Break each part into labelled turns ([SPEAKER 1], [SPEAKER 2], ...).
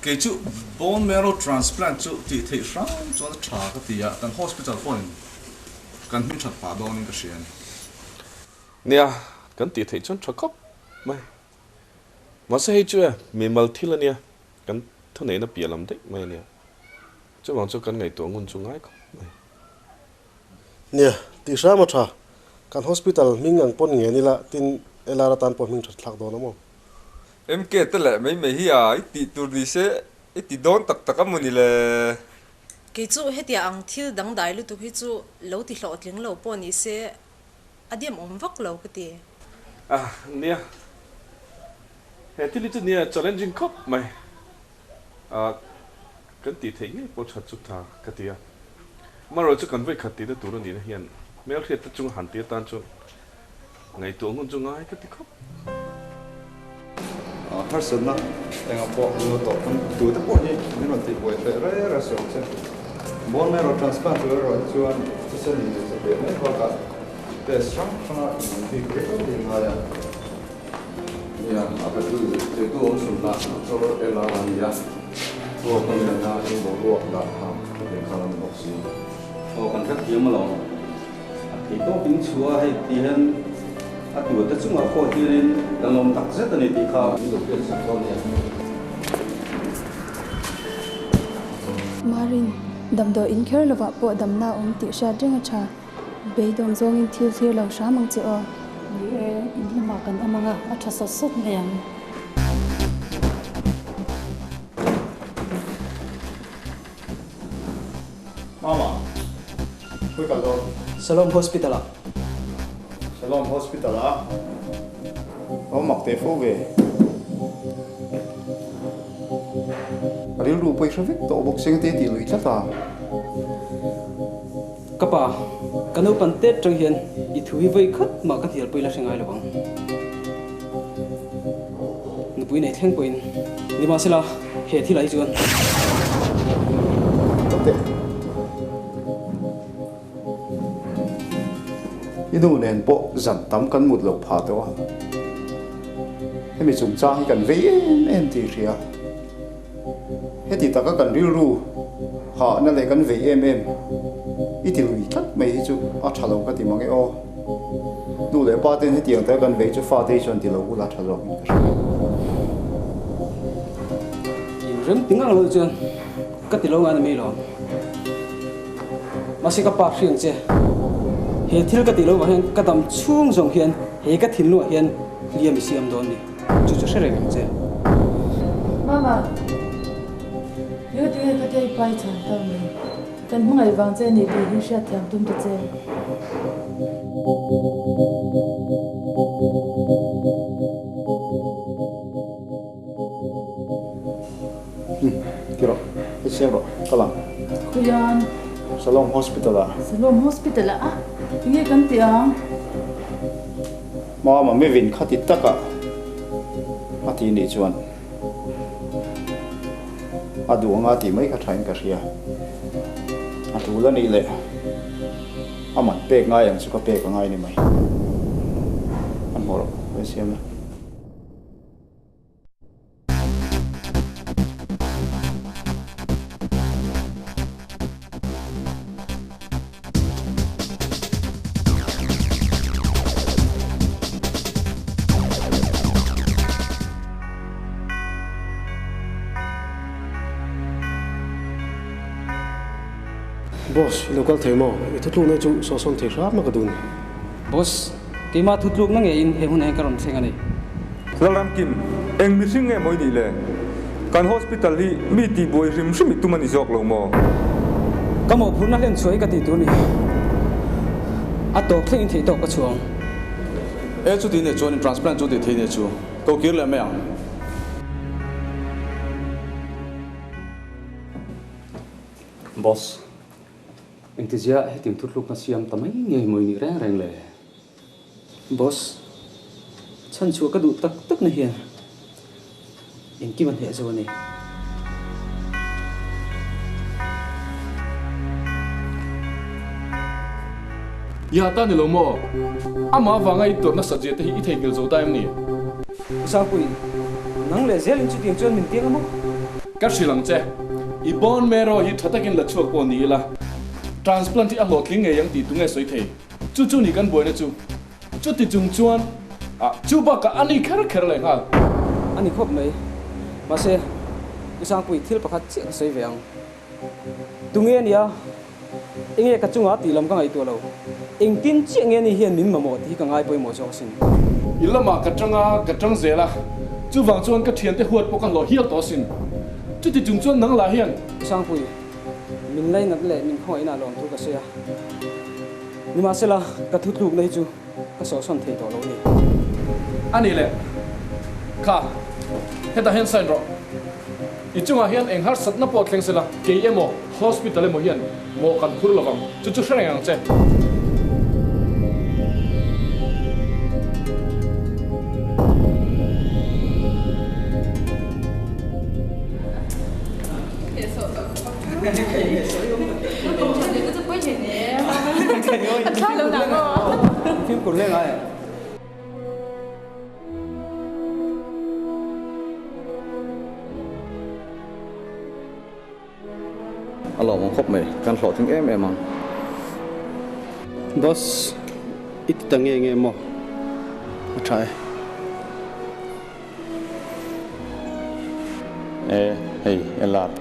[SPEAKER 1] Kei chu bone marrow transplant chu tih theih hram chuan a tha ka ti a, kan hospital pawhin kan hming that pah dawnin ka hria a ni.
[SPEAKER 2] Nia, kan tih theih chuan tha khawp mai. Mahse hei chu e, mimal thil a nia, kan thuneihna piah lam daih mai a nia. Chuvang chu kan ngaihtuah ngun chu ngai khawp mai.
[SPEAKER 3] Nia, tih hram a tha. Kan hospital hming ang pawn ngen ila, tin LR atan pawh hming that thlak dawn a maw?
[SPEAKER 4] MK te leh mai mai hi a i tih tur ni se i ti dawn tak tak a maw ni le?
[SPEAKER 5] Kei chu hetia ang thil dangdai lutuk hi chu lo ti hlawhtling lo pawh ni se a diam awm vak lo ka ti.
[SPEAKER 2] A nia, he thil hi chu nia challenging khawp mai. A kan tih theih ngei pawh that chu tha ka ti a. Amaherawhchu chu kan vawikhat tihna tur a nihna hian hmelhriat te chunga han ti atan chuan ngaihtuah ngun chu ngai ka ti khawp.
[SPEAKER 6] Harsatna engah pawh lo tawh pawn tute pawh hi min rawn tihbuai hreh reng reng sawi ang che. Bone marrow transplant tur erawh hi chuan thisen in neih satliah mai bakah test hrang hranga in bik riau hi a ngai a.
[SPEAKER 1] Nia, a pe tu zirtirtu awm chhun lah Doctor Ella a ni a, aw ka nena in boruak dah kha ka thei nghal a ni bawk si.
[SPEAKER 7] Aw kan hre thiam alawm. A thei tawk in chhuah a hei ti hian a tur te chungah pawh hianin kan lawm tak zet a ni tih kha.
[SPEAKER 1] Min lo hriat sak dawn nia.
[SPEAKER 8] Marin, damdawi in kher lovah pawh damna a awm tih hriat reng a tha. Beidawng zawngin thil thlir lo hram ang che aw.
[SPEAKER 9] Ni e, in lamah kan awm ang a, a tha sawt sawt mai ang.
[SPEAKER 6] Mama, khawi kal dawn?
[SPEAKER 10] Shalom Hospital ah.
[SPEAKER 6] Shalom Hospital ah? Aw mak teh fo ve. A rilru pawh i hre vek tawh bawk seng te tih lui tlat a.
[SPEAKER 10] Ka pa, ka naupan tet tang hian i thu hi vawi khat mah ka hnial pawh i la hre ngai lo ang. Nupui nei thleng pawhin nimahsela he thil ah hi chuan.
[SPEAKER 6] Tate, i nu nen pawh zan tam kan mut loh phah tawh a, hemi chungchang hi kan vei em em tih hria. Heti taka kan rilru hahna leh kan vei em em i ti lui tlat mai hi chu a tha lo ka ti mang e aw. Nu leh pa ten hetiang taka kan vei chu fate hi chuan ti lo ula tha zawkin ka hria.
[SPEAKER 10] In rem ti ngang lo chuan ka ti lo ngai na mai lo. Mahse ka pa hriang che, he thil ka tih lo vang hian ka dam chhung zawng hian he ka thinlungah hian hliam i siam dawn ni. Chu chu hre reng ang che.
[SPEAKER 11] Mama, Eng ati nge ka tia i pai chhan ta mai? Kan hmangaih vang che nih tih hi hriatthiam tum ta che.
[SPEAKER 6] Umm, ti rawh, i siam rawh, ka lang.
[SPEAKER 11] Khawian?
[SPEAKER 6] Salom Hospital ah.
[SPEAKER 11] Salom Hospital ah? Eng nge kan tih ang?
[SPEAKER 6] Mama mevin khati taka a ti nih chuan a duh anga tih mai kha thain ka hria. A tul a nih leh a man pek ngai ang chu ka pek a ngai ni mai. An hmuh rawh, ka insiam la.
[SPEAKER 3] Boss, i lo kal thei maw? I thutlukna chu sawhsawn thei hram a ka duh ni.
[SPEAKER 10] Boss, keimah thutlukna ngeiin he hunah hian ka rawn thleng a ni.
[SPEAKER 4] Lalramkim, eng mihring nge maw i nih le? Kan hospital hi mi tihbuai hrim hrim i tum a ni zawk lo maw?
[SPEAKER 10] Ka mawhphurhna hlen chhuah hi ka tih tur ni. A tawk thleng in theih tawk ka chhuang.
[SPEAKER 1] E chuti nih chuan in transplant chu tih thei nih chu ko kir leh mai ang.
[SPEAKER 7] Boss, engtizia hetiang thutlukna siam ta mai nge maw i nih reng reng le?
[SPEAKER 10] Boss, chhan chhuah ka duh tak tak na hian engkim a hneh zo a ni.
[SPEAKER 1] I ta ni lo maw? Amah avanga i tawrh nasat zia te hi i theihnghilh zo ta em ni?
[SPEAKER 10] Usangpui, nang leh zelin chutiang chuan min tiang a maw?
[SPEAKER 2] Ka hrilh ang che, i bone marrow hi tha takin la chhuak pawh ni ila, transplant hi a hlawhtling ngei ang tih tunge sawi thei? Chu chu ni kan buaina chu. Chuti chung chuan, ah, chu bakah a ni kher kher leh nghal.
[SPEAKER 10] A ni khawp mai. Mahse, U Sangpui, thil pakhat chiah ka sawi ve ang. Tunge a nia? Enge ka chunga tih lam ka ngaihtuah lo. Engtin chiah nge ni hian min mamawh tih hi ka ngai pawimawh zawk asin.
[SPEAKER 2] I lamah ka tang a, ka tang zel a. Chuvang chuan ka thiante huat pawh ka hlawh hial tawh asin. Chuti chung chuan nang lah hian.
[SPEAKER 10] Sangpui, min lainat leh min khawngaihna a lawm thu ka sawi a. Nimahsela, ka thutlukna hi chu ka sawhsawn thei tawh lo a ni.
[SPEAKER 2] A nih leh, kha, hetah hian sign rawh. I chungah hian eng harsatna pawh thleng sela, kei emaw, hospital emaw hian mawh kan phur lovang, chu chu hre reng ang che.
[SPEAKER 10] Fimkhur hle ngai ang.
[SPEAKER 7] A lawmawm khawp mai, kan hlawhtling em em ang.
[SPEAKER 10] Boss, i ti ta nge nge maw? A tha e.
[SPEAKER 12] E, hei, LR,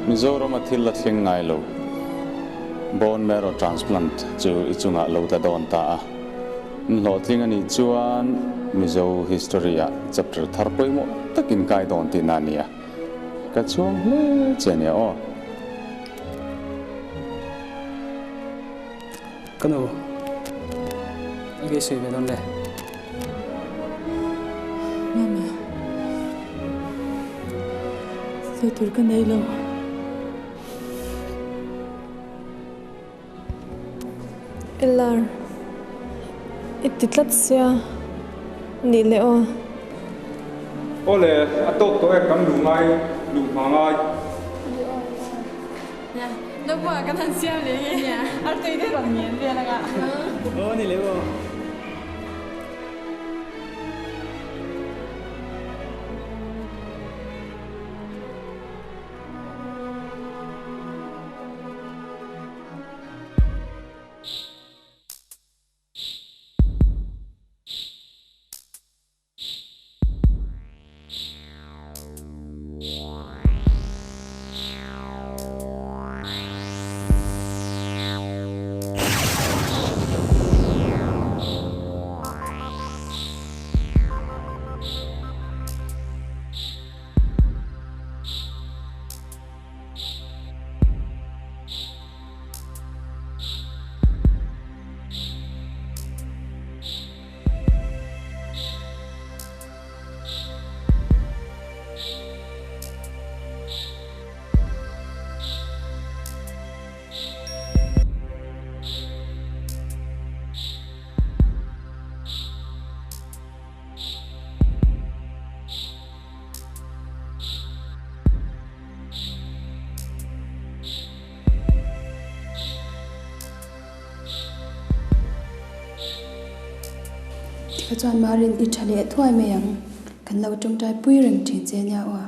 [SPEAKER 12] Mizoram a thil la thleng ngai lo. Bone marrow transplant chu i chungah lo tla dawn ta a. In hlawhtling a nih chuan Mizo history ah chapter thar pawimawh takin kai dawn tihna a nia. Ka chhuang hle che a nia aw.
[SPEAKER 10] Ka nu, enge i sawi ve dawn le?
[SPEAKER 11] Mama, sawi tur ka nei lo.
[SPEAKER 8] Eller, i ti tlat sia nih leh aw.
[SPEAKER 4] Awle, a tawk tawh e, kan luh ngai, luh hma ngai.
[SPEAKER 13] Nia, naupangah kan han siam leh hi, artui te rawn ngen vel anga.
[SPEAKER 10] Aw ni leh aw.
[SPEAKER 8] Tikha chuan Marin i tha leh thuai mai ang, kan lo tawngtai pui reng thin che nia aw,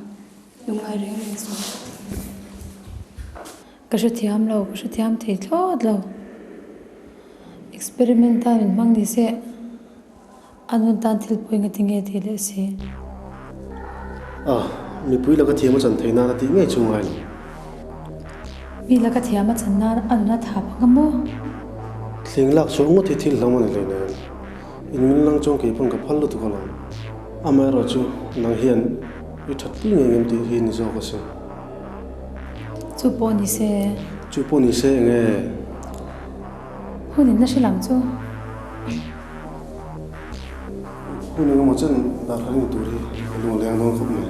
[SPEAKER 8] lungngai reng reng suh.
[SPEAKER 9] Ka hrethiam lo, ka hrethiam thei thlawt lo. Experiment tan min hmang ni se. A nun tan thil pawi nga ti nge tih leh si.
[SPEAKER 3] A, mipui laka thiam a chan theih nan a tih ngei chu ngai lo.
[SPEAKER 9] Mi laka thiam a chan nan a nun a thap ang a maw?
[SPEAKER 3] Thling lak chhuah ngawt hi thil hlawm a ni hlei nen. In min lang chuan kei pawn ka phal lutuk alawm. Amaherawhchu nang hian i that pui ngei ngem tih hi ni zawk a si.
[SPEAKER 9] Chu pawh ni se.
[SPEAKER 3] Chu pawh ni se enge?
[SPEAKER 9] Hun in la hre lang chu.
[SPEAKER 3] Hun engemaw chen darkar ni tur hi ka lung a leng dawn khawp mai.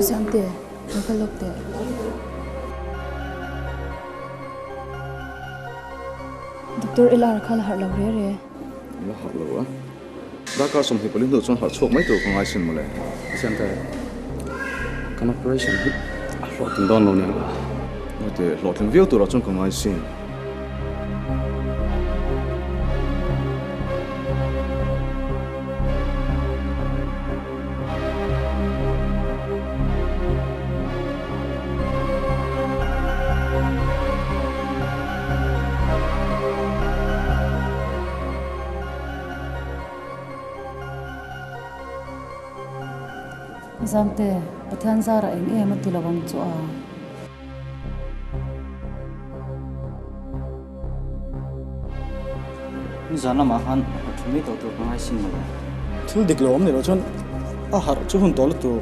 [SPEAKER 8] Siamte, lo kal lawk teh. Doctor LR kha la harh lo re re.
[SPEAKER 1] La harh lo a. Darkar 24 hnu chuan harh chhuak mai tur ka ngai sin mawle.
[SPEAKER 7] Siamte, kan operation hi a hlawhtling dawn lo nia.
[SPEAKER 1] Ngaite, hlawhtling viau turah chuan ka ngai sin.
[SPEAKER 9] Zamte, Pathian zarah eng em a ti lo ang chu a.
[SPEAKER 10] Nizan lamah khan a thu mai tawh tur ka ngai sin mawle.
[SPEAKER 3] Thil dik lo awm ni lo chuan a harh chu hun tawh lutuk.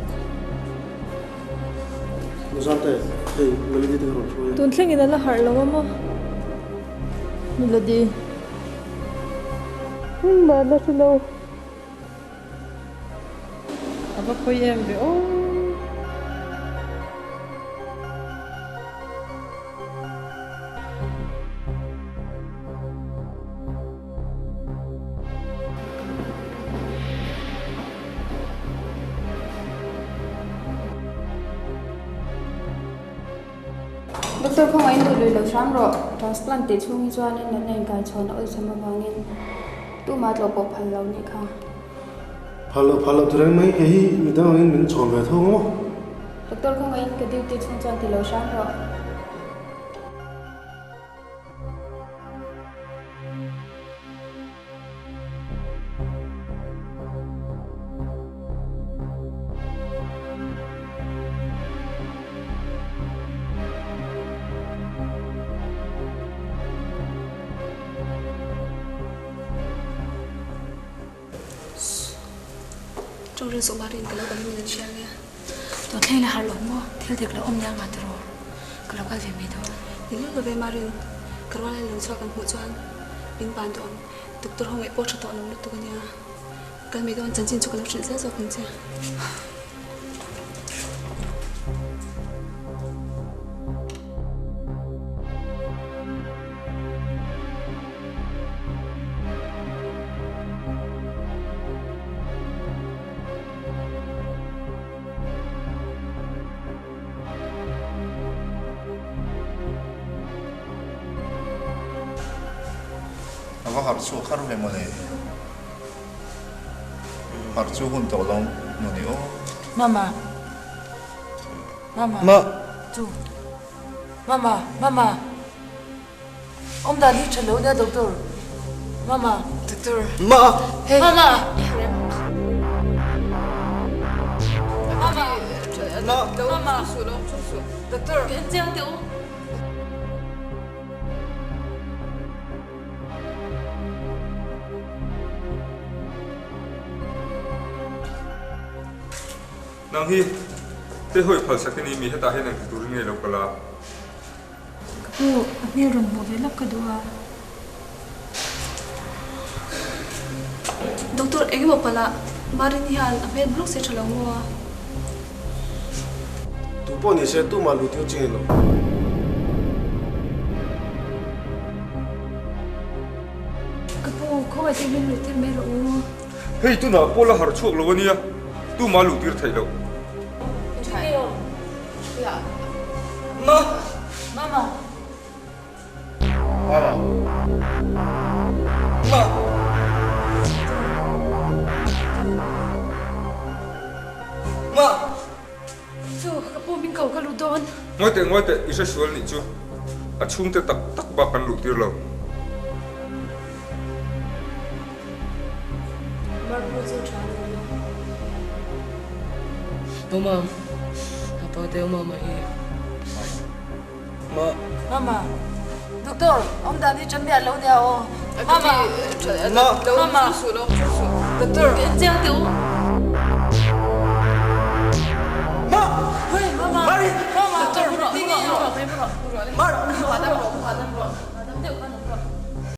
[SPEAKER 3] Nizante, hei Melody te ka rawn hruai a.
[SPEAKER 11] Tun thlengin a la harh lo a maw? Melody. Engmah la hre lo. A va pawi em ve aw.
[SPEAKER 8] Doctor khawngaih in duh lui lo hram rawh. Transplant tih chhung hi chuanin natna inkaichhawn a awlsam avangin tumah tlawh pawh phal lo nih kha.
[SPEAKER 3] Phal lo phal lo ti reng mai, kei hi midang angin min chhawn ve tho ang maw?
[SPEAKER 8] Doctor khawngaih in ka duty chhung chuan ti lo hram rawh.
[SPEAKER 13] Tawngrin suh Marin ka lo kal min an hria nge.
[SPEAKER 9] Tun thleng la harh lo maw? Thil dik lo awm nia nga tiraw? Ka lo kal ve mai dawn.
[SPEAKER 13] Ni lul lo ve Marin, ka rual a lo chhuak an hmuh chuan min ban duh ang. Doctor ho ngaih pawh tha tawh lo lutuk ania. Kal mai dawn chanchin chu ka lo hrilh zel zawk ang che.
[SPEAKER 6] A va harh chhuak har ve mawle. Harh chu hun tawh lo maw ni aw.
[SPEAKER 11] Mama. Mama.
[SPEAKER 3] Ma.
[SPEAKER 11] Chu. Mama. Mama. Awm dan hi tha lo nia doctor. Mama.
[SPEAKER 13] Doctor.
[SPEAKER 3] Ma.
[SPEAKER 13] Hey.
[SPEAKER 11] Mama.
[SPEAKER 13] Mama.
[SPEAKER 3] Ma.
[SPEAKER 11] Mama.
[SPEAKER 13] Doctor.
[SPEAKER 11] Ka en chiang teh u.
[SPEAKER 4] Nang hi te hawi phal sak i ni mi hetah hian engti turin nge lo kal a?
[SPEAKER 9] Ka pu, a hmel rawn hmuh ve lawk ka duh a.
[SPEAKER 13] Doctor, eng emaw palh ah Marin hian a hmel buluk se tha lo maw a?
[SPEAKER 3] Tu pawh ni se tumah luh tir ching lo.
[SPEAKER 9] Ka pu, khawngaih te min luh tir mai rawh u.
[SPEAKER 4] Hei tunah pawh la harh chhuak lo a nia, tumah luh tir theih loh.
[SPEAKER 9] Ma! Mama!
[SPEAKER 6] Mama!
[SPEAKER 4] Ma! Ma!
[SPEAKER 9] Chu, ka pu min ko ka lut dawn.
[SPEAKER 4] Ngawi teh, ngawi teh, i hre sual nih chu. A chhungte tak tak bak kan luh tir lo.
[SPEAKER 13] Marpu chu tha ni maw?
[SPEAKER 10] Mama, ka pa te mama hi.
[SPEAKER 3] Ma.
[SPEAKER 11] Mama, doctor, awm dan hi tha miah lo nia aw. Mama,
[SPEAKER 3] Ma.
[SPEAKER 11] Mama,
[SPEAKER 13] Doctor,
[SPEAKER 11] ka en chiang teh u.
[SPEAKER 3] Ma.
[SPEAKER 11] Mama,
[SPEAKER 3] Mari.
[SPEAKER 11] Mama,
[SPEAKER 13] Doctor,
[SPEAKER 11] tinge?
[SPEAKER 13] Mar.